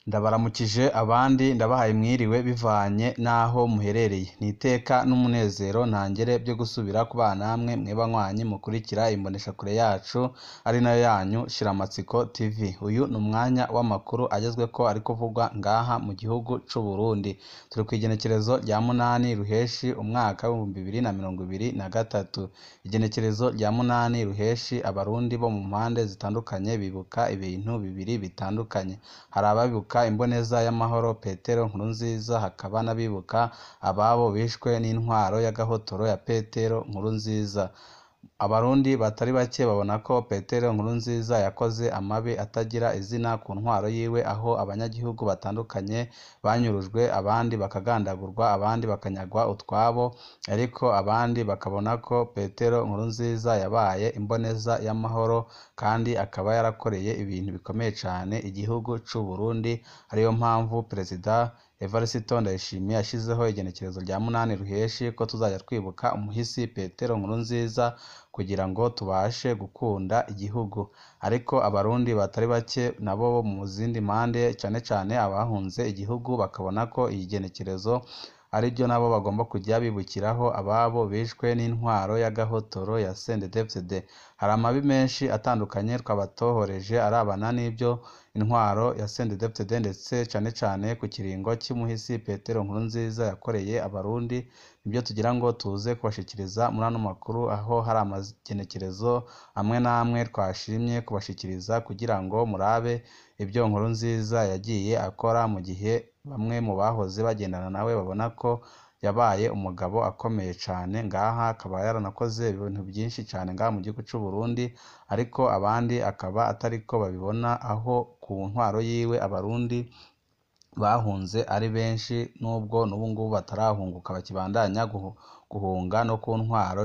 Ndabaramukije abandi ndabahaye mwiriwe bivanye n'aho muherereye. Ni iteka n'umunezero ntangere byo gusubira kubana namwe mweba nywanyi mukurikira imboneshakure yacu ari nayo yanyu Shiramatsiko TV. Uyu ni umwanya w'amakuru agezweko ari kuvugwa ngaha mu gihugu c'u Burundi. Turi kw'igenekerezo rya 8 Ruheshi umwaka w'2023. Igenekerezo rya 8 Ruheshi abarundi bo mu mpande zitandukanye bibuka ibintu bibiri bitandukanye. Hari ababibuka imboneza y'amahoro Petero Nkurunziza, hakaba n'abibuka ababo bishwe n'intwaro y'agahotoro ya Petero Nkurunziza. Abarundi batari bake babona ko Petero Nkurunziza yakoze amabi atagira izina ku ntwaro yiwe, aho abanyagihugu batandukanye banyurujwe, abandi bakagandagurwa, abandi bakanyagwa utwabo, ariko abandi bakabona ko Petero Nkurunziza yabaye imboneza y'amahoro kandi akaba yarakoreye ibintu bikomeye cane igihugu c'u Burundi, ariyo mpamvu Perezida Evariste Ndayishimiye yashizeho igenekerezo rya 8 Ruheshi ko tuzajya twibuka umuhisi Petero Nkurunziza kugira ngo tubashe gukunda igihugu. Ariko abarundi batari bake nabo bo mu zindi mpande, cane cane abahunze igihugu, bakabona ko iyi genekerezo ariryo nabo bagomba kujya bibukiraho ababo bishwe n'intwaro y'agahotoro ya CNDD-FDD. Hari amabi menshi atandukanye twabatohoreje arabana n'ibyo intwaro ya CNDD-FDD ndetse cane cane ku kiringo cy'umuhisi Petero Nkurunziza yakoreye abarundi, nibyo tugira ngo tuze kubashikiriza muri ano makuru, aho hari amagenekerezo amwe n'amwe twashimye kubashikiriza kugira ngo murabe ibyo Nkurunziza yagiye akora, mu gihe bamwe mu bahoze bagendana nawe babona ko yabaye umugabo akomeye cane ngaha, akaba yaranakoze ibintu byinshi cane ngaha mu gihugu c'u Burundi, ariko abandi akaba atariko babibona, aho ku ntwaro yiwe abarundi bahunze ari benshi, nubwo n'ubungubu batarahunguka bakibandanya guhunga no ku ntwaro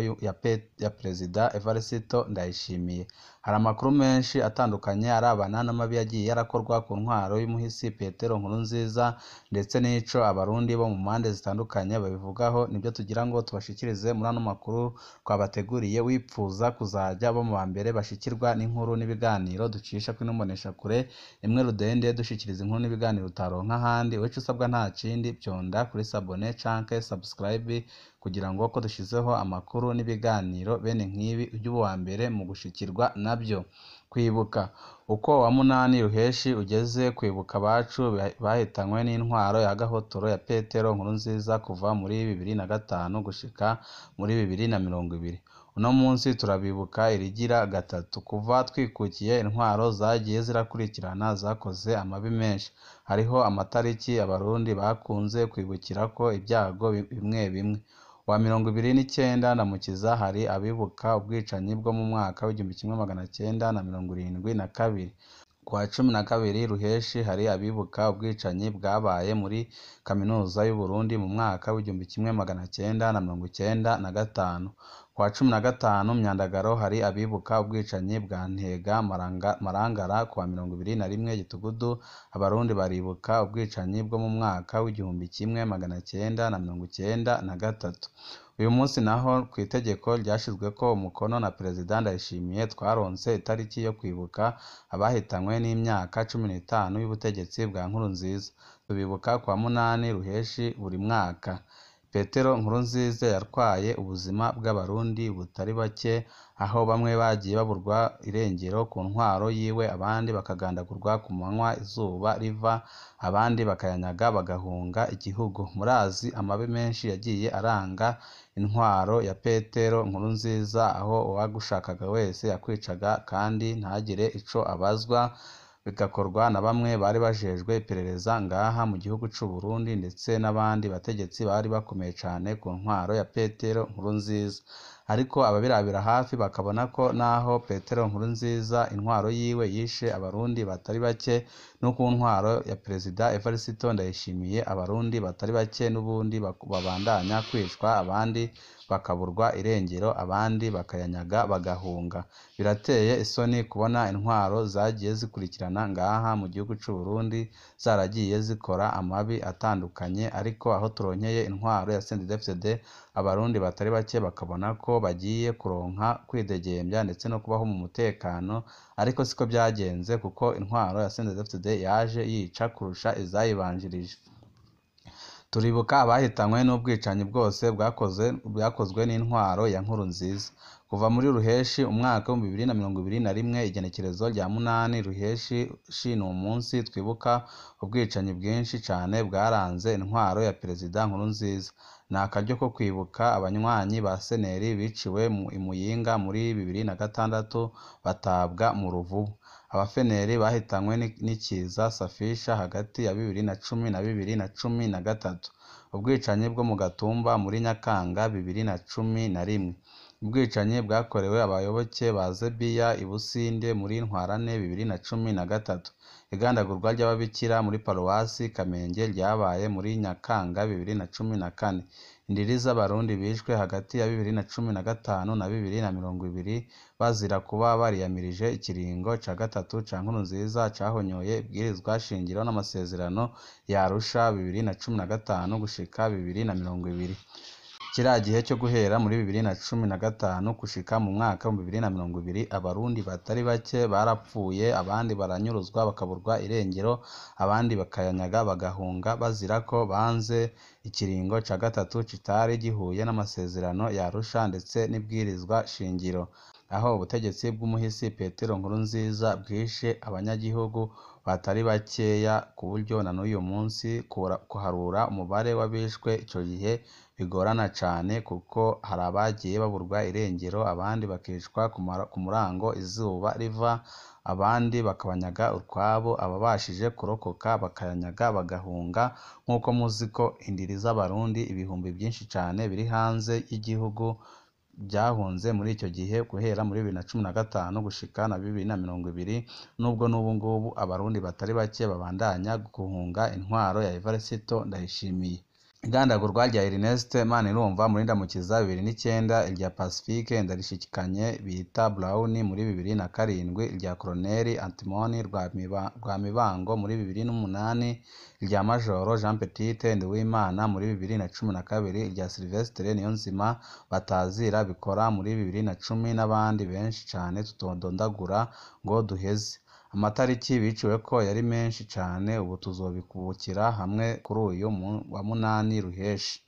ya Perezida Evariste Ndayishimiye. Hari amakuru menshi atandukanye arabana n'amabi yagiye yarakorwa ku ntwaro y'umuhisi Petero Nkurunziza ndetse n'ico abarundi bo mu mpande zitandukanye babivugaho, nibyo tugira ngo tubashikirize muri ano makuru twabateguriye. Wipfuza kuzajya bo mu bambere bashikirwa n'inkuru n'ibiganiro ducisha kuri ino mboneshakure imwe rudende, dushikiriza inkuru n'ibiganiro utaronka ahandi. Ico usabwa nta kindi, vyonda kuri sabone canke subscribe kugira ngo ko dushizeho amakuru n'ibiganiro bene nk'ibi ujye uba uwa mbere mu gushikirwa nabyo. Kwibuka uko wa 8 Ruheshi ugeze, kwibuka abacu bahitanywe n'intwaro ya gahotoro ya Petero Nkurunziza kuva muri 2005 gushika muri 2020. Uno munsi turabibuka irigira gatatu. Kuva twikukiye intwaro zagiye zirakurikirana zakoze amabi menshi. Hariho amatariki abarundi bakunze kwibukirako ibyago bimwe bimwe. Wa 29 Ndamukiza hari abibuka ubwicanyi bwo mu mwaka w'1972. Ku wa 12 Ruheshi hari abibuka ubwicanyi bwabaye muri Kaminuza y'Uburundi mu mwaka w'1995. Ku wa 15 Myandagaro hari abibuka ubwicanyi bwa Ntega Marangara. Ku wa 21 Gitugudu abarundi baribuka ubwicanyi bwo mu mwaka w'1993. Uyu munsi naho kw'itegeko ryashizweko umukono na Perezida Ndayishimiye twaronse itariki yo kwibuka abahitanywe n'imyaka 15 y'ubutegetsi bwa Nkurunziza. Tubibuka ku wa 8 Ruheshi buri mwaka. Petero Nkurunziza yatwaye ubuzima bw'abarundi butari bake, aho bamwe bagiye baburwa irengero ku ntwaro yiwe, abandi bakagandagurwa ku manywa izuba riva, abandi bakayanyaga bagahunga igihugu. Murazi amabi menshi yagiye aranga intwaro ya Petero Nkurunziza, aho uwagushakaga wese yakwicaga kandi ntagire ico abazwa, bigakorwa na bamwe bari bajejwe iperereza ngaha mu gihugu c'u Burundi ndetse n'abandi bategetsi bari bakomeye cane ku ntwaro ya Petero Nkurunziza. Ariko ababirabira hafi bakabona ko naho Petero Nkurunziza intwaro yiwe yishe abarundi batari bake, no ku ntwaro ya Perezida Evariste Ndayishimiye abarundi batari bake n'ubundi babandanya kwicwa, abandi bakaburwa irengero, abandi bakayanyaga bagahunga. Birateye isoni kubona intwaro zagiye zikurikirana ngaha mu gihugu c'u Burundi zaragiye zikora amabi atandukanye, ariko aho turonkeye intwaro ya CNDD-FDD abarundi batari bake bakabona ko bagiye kuronka kwidegembya ndetse no kubaho mu mutekano, ariko siko byagenze kuko intwaro ya CNDD-FDD yaje yica kurusha izayibanjirije. Turibuka abahitanywe n'ubwicanyi bwose bwakozwe n'intwaro ya Nkurunziza. Kuva muri Ruheshi umwaka 2021, igenekerezo rya 8 Ruheshi ni umunsi twibuka ubwicanyi bwinshi cane bwaranze intwaro ya Perezida Nkurunziza. Ni akaryo ko kwibuka abanywanyi ba Seneri biciwe i Muyinga muri 2006 batabwa mu Ruvubu. Abafeneri bahitanywe n'ikiza Safisha hagati ya 2010 na 2013. Ubwicanyi bwo mu Gatumba muri Nyakanga 2011. Ubwicanyi bwakorewe abayoboke ba Zebiya i Businde muri Ntwarante 2013. Igandagurwa ry'ababikira muri Paruwasi Kamenge ryabaye muri Nyakanga 2014. Indiri z'Abarundi bishwe hagati ya 2015 na 2020 bazira kuba bariyamirije ikiringo ca gatatu ca Nkurunziza cahonyoye ibwirizwa shingiro n'amasezerano ya Arusha 2015 gushika 2020. Kiriya gihe cyo guhera muri 2015 gushika mu mwaka wa 2020, Abarundi batari bake barapfuye, abandi baranyuruzwa bakaburwa irengero, abandi bakayanyaga bagahunga bazira ko banze ikiringo ca gatatu kitari gihuye n'amasezerano ya Arusha ndetse n'ibwirizwa shingiro, aho ubutegetsi bw'umuhisi Petero Nkurunziza bwishe abanyagihugu batari bakeya ku buryo na n'uyu munsi kuharura umubare w'abishwe ico gihe bigorana cane, kuko hari abagiye baburwa irengero, abandi bakicwa ku murango izuba riva, abandi bakabanyaga utwabo, ababashije kurokoka bakayanyaga bagahunga. Nk'uko muzi ko indiri z'Abarundi ibihumbi byinshi cane biri hanze y'igihugu byahunze muri icyo gihe guhera muri 2015 gushika na 2020, nubwo n'ubu ngubu Abarundi batari bake babandanya guhunga intwaro ya Evariste Ndayishimiye. Igandagurwa rya Ernest Manirumva muri Ndamukiza 2009, irya Pacifique Ndarishikanye bita Brown muri 2007, irya Colonel Antimoni Rwamibango muri 2008, irya Majoro Jean Petit Nduwimana muri 2012, irya Sylvestre Niyonzima Batazira Bikora muri 2010 n'abandi benshi cane tutodondagura ngo duheze. Amatariki biciwe ko yari menshi cane, ubu tuzobikubukira hamwe kuri uyu wa 8 Ruheshi.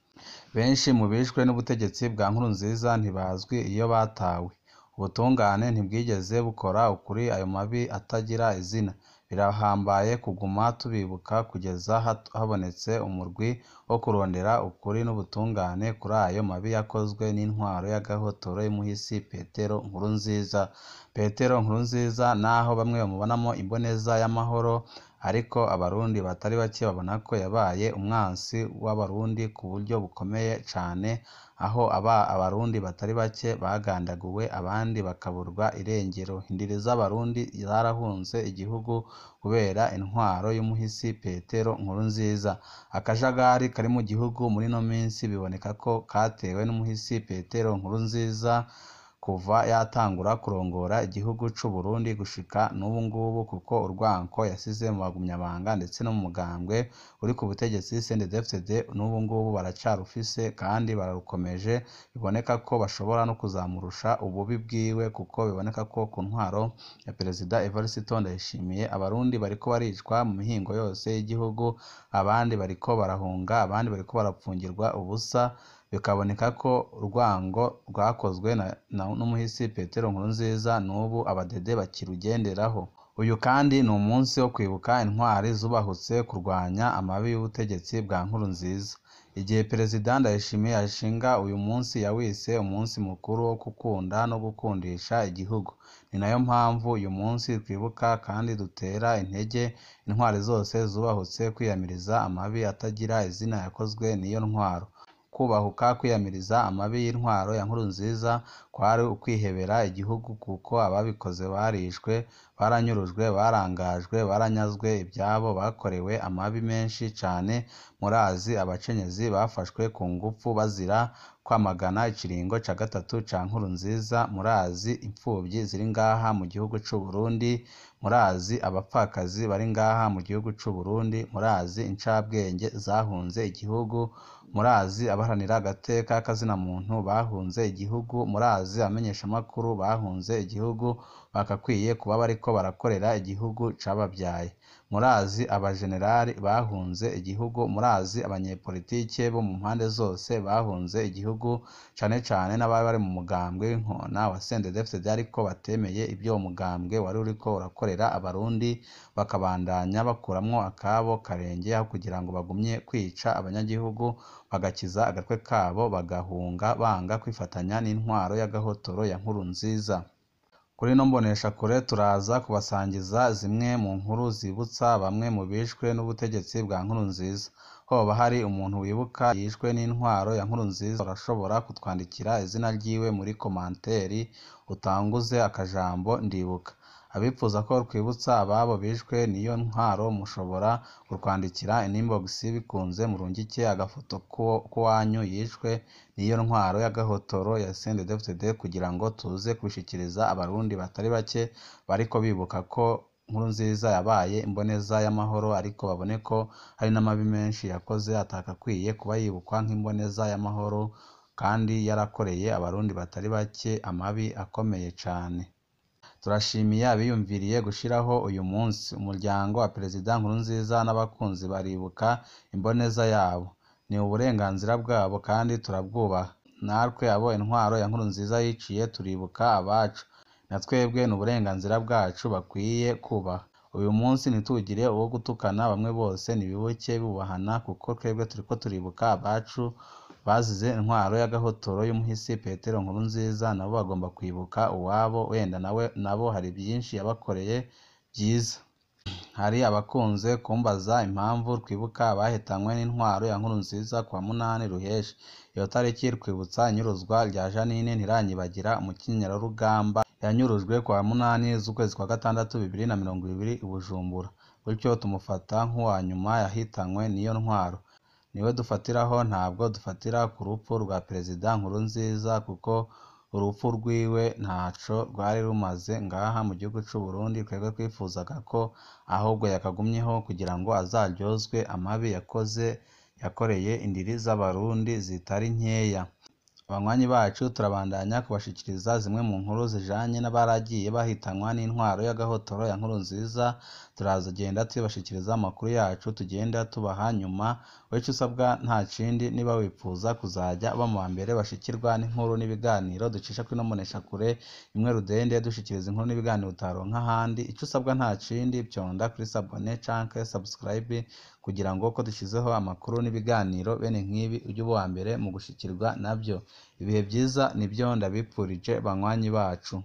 Benshi mu bishwe n'ubutegetsi bwa Nkurunziza ntibazwi iyo batawe. Ubutungane ntibwigeze bukora ukuri ayo mabi atagira izina. Birahambaye kuguma tubibuka kugeza habonetse umurwi wo kurondera ukuri n'ubutungane kuri ayo mabi yakozwe n'intwaro y'agahotoro y'umuhisi Petero Nkurunziza. Petero Nkurunziza naho bamwe bamubonamo imboneza y'amahoro, ariko Abarundi batari bake babona ko yabaye umwansi w'Abarundi ku buryo bukomeye cane, aho Abarundi batari bake bagandaguwe abandi bakaburwa irengero. Indiri z'Abarundi zarahunze igihugu kubera intwaro y'umuhisi Petero Nkurunziza. Akajagari kari mu gihugu muri ino minsi biboneka ko katewe n'umuhisi Petero Nkurunziza kuva yatangura kurongora igihugu c'u Burundi gushika n'ubu ngubu, kuko urwanko yasize mu bagumyabanga ndetse no mu mugambwe uri ku butegetsi CNDD-FDD n'ubu ngubu baracarufise kandi bararukomeje. Biboneka ko bashobora no kuzamurusha ububi bwiwe, kuko biboneka ko ku ntwaro ya Perezida Evariste Ndayishimiye Abarundi bariko baricwa mu mihingo yose y'igihugu, abandi bariko barahunga, abandi bariko barapfungirwa ubusa. Bikaboneka ko urwango rwakozwe n'umuhisi Petero Nkurunziza n'ubu abadede bakirugenderaho. Uyu kandi ni umunsi wo kwibuka intwari zubahutse kurwanya amabi y'ubutegetsi bwa Nkurunziza. Igihe Perezida Ndayishimiye ashinga uyu munsi yawise umunsi mukuru wo gukunda no gukundisha igihugu. Ni nayo mpamvu uyu munsi twibuka kandi dutera intege intwari zose zubahutse kwiyamiriza amabi atagira izina yakozwe n'iyo ntwaro. Kubahuka kwiyamiriza amabi y'intwaro ya Nkurunziza kwari ukwihebera igihugu, kuko ababikoze barishwe, baranyurujwe, barangajwe, baranyazwe ibyabo, bakorewe amabi menshi cane. Murazi abakenyezi bafashwe ku ngufu bazira kwamagana ikiringo ca gatatu ca Nkurunziza, murazi imfuvyi ziri ngaha mu gihugu c'u Burundi, murazi abapfakazi bari ngaha mu gihugu c'u Burundi, murazi incabwenge zahunze igihugu, Murazi abaharanira agateka k'azinamuntu bahunze igihugu, murazi abamenyeshamakuru bahunze igihugu bakakwiye kuba bariko barakorera igihugu cababyaye, murazi abajenerali bahunze igihugu, murazi abanyepolitike bo mu mpande zose bahunze igihugu, cane cane n'abari bari mu mugambwe w'inkona wa CNDD-FDD ariko batemeye ibyo uwo mugambwe wari uriko urakorera abarundi, bakabandanya bakuramwo akabo karenge aho kugira ngo bagumye kwica abanyagihugu, bagakiza agatwe kabo bagahunga banga kwifatanya n'intwaro y'agahotoro ya Nkurunziza. Kuri ino mboneshakure turaza kubasangiza zimwe mu nkuru zibutsa bamwe mu bishwe n'ubutegetsi bwa Nkurunziza. Hoba hari umuntu wibuka yishwe n'intwaro ya Nkurunziza? Urashobora kutwandikira izina ryiwe muri komanteri utanguze akajambo ndibuka. Abipfuza ko twibutsa ababo bishwe n'iyo ntwaro mushobora kutwandikira inbox bikunze murungike agafoto k'uwanyu yishwe n'iyo ntwaro y'agahotoro ya CNDD-FDD kugira ngo tuze kubishikiriza abarundi batari bake bariko bibuka ko Nkurunziza yabaye imboneza y'amahoro, ariko babone ko hari n'amabi menshi yakoze atakakwiye kuba yibukwa nk'imboneza y'amahoro kandi yarakoreye abarundi batari bake amabi akomeye cane. Turashimiye abiyumviriye gushiraho uyu munsi. Umuryango wa Perezida Nkurunziza n'abakunzi baribuka imboneza yabo. Ni uburenganzira bwabo kandi turabwubaha. Natwe abo intwaro ya Nkurunziza yiciye turibuka abacu. Na twebwe ni uburenganzira bwacu bakwiye kubaha. Uyu munsi ntitugire uwo gutukana, bamwe bose nibibuke bubahana kuko twebwe turiko turibuka abacu bazize intwaro y'agahotoro y'umuhisi Petero Nkurunziza, nabo bagomba kwibuka uwabo, wenda nawe nabo hari byinshi yabakoreye byiza. Hari abakunze kumbaza impamvu twibuka abahitanywe n'intwaro ya Nkurunziza kuwa 8 Ruheshi. Iyo tariki twibutsa inyuruzwa rya Jeanine Ntiranyibagira, umukenyerarugamba yanyurujwe kuwa 8 z'ukwezi kwa gatandatu 2020 i Bujumbura. Gutyo tumufata nk'uwa nyuma yahitanywe n'iyo ntwaro. Niwe dufatiraho, ntabwo dufatira ku rupfu rwa Perezida Nkurunziza kuko urupfu rwiwe ntaco rwari rumaze ngaha mu gihugu c'u Burundi. Twebwe twifuzaga ko ahubwo yakagumyeho kugira ngo azaryozwe amabi yakoze, yakoreye indiri z'abarundi zitari nkeya. Abanywanyi bacu turabandanya kubashikiriza zimwe mu nkuru zijanye n'abaragiye bahitanwa n'intwaro y'agahotoro ya Nkurunziza. Turazagenda tubashikiriza amakuru yacu tugenda tubaha nyuma. Weco usabwa nta kindi, niba wipfuza kuzajya uba mu bambere bashikirwa n'inkuru n'ibiganiro ducisha kuri ino mboneshakure imwe rudende, dushikiriza inkuru n'ibiganiro utaronka ahandi. Ico usabwa nta kindi, vyonda kuri sabone canke subscribe kugira ngo ko dushizeho amakuru n'ibiganiro bene nk'ibi ujye uba uwa mbere mu gushikirwa navyo. Ibihe vyiza nivyo ndabipfurije banywanyi bacu.